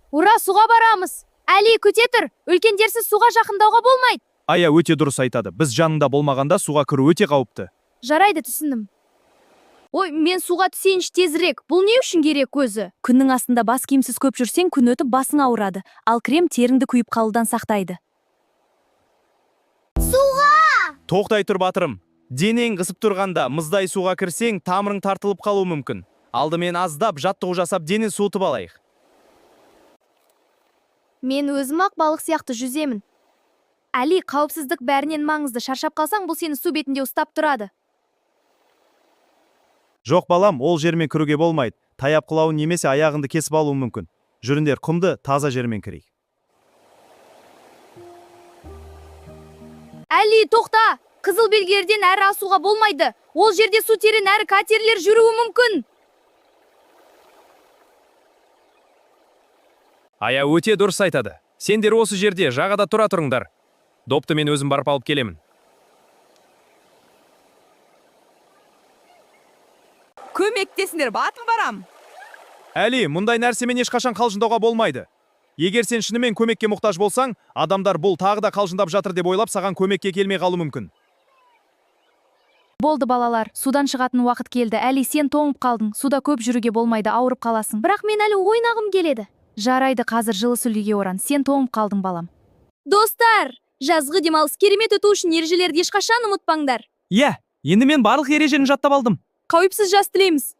Ура, суға барамыз! Әли, күте тұр! Үлкендерсіз суға жақындауға болмайды. Ая өте дұрыс айтады. Біз жанында болмағанда суға кіру өте қауіпті. Жарайды, түсіндім. Ой, мен суға түсейінші тезірек. Бұл не үшін керек өзі? Күннің астында бас киімсіз көп жүрсең, күн өтіп басың ауырады. Ал крем теріңді күйіп қалудан сақтайды. Тоқтай тұр, батырым. Денең қысып тұрғанда мұздай суға кірсең, тамырың тартылып қалуы мүмкін. Алдымен аздап жаттығу жасап, дене суытып алайық. Мен өзім ақ балық сияқты жүземін. Әли, қауіпсіздік бәрінен маңызды. Шаршап қалсаң, бұл сені су бетінде ұстап тұрады. Жоқ, балам, ол жермен кіруге болмайды. Таяп құлауын немесе аяғыңды кесіп алуы мүмкін. Жүріңдер, құмды таза жермен кірейік. Әли, тоқта! Қызыл белгілерден әрі асуға болмайды. Ол жерде су терең әрі катерлер жүруі мүмкін. Ая өте дұрыс айтады. Сендер осы жерде жағада тұра тұрыңдар. Допты мен өзім барып алып келемін. Көмектесіңдер, батып барам. Әли, мұндай нәрсемен ешқашан қалжыңдауға болмайды. Егер сен шынымен көмекке мұқтаж болсаң, адамдар бұл тағы да қалжыңдап жатыр деп ойлап, саған көмекке келмей қалуы мүмкін. Болды, балалар, судан шығатын уақыт келді. Әли, сен тоңып қалдың. Суда көп жүруге болмайды, ауырып қаласың. Бірақ мен әлі ойнағым келеді. Жарайды, қазір жылы сүлгіге оран. Сен тоңып қалдың, балам. Достар, жазғы демалыс керемет өту үшін ережелерді ешқашан ұмытпаңдар. Иә, енді мен барлық ережені жаттап алдым. Қауіпсіз жаз тілейміз.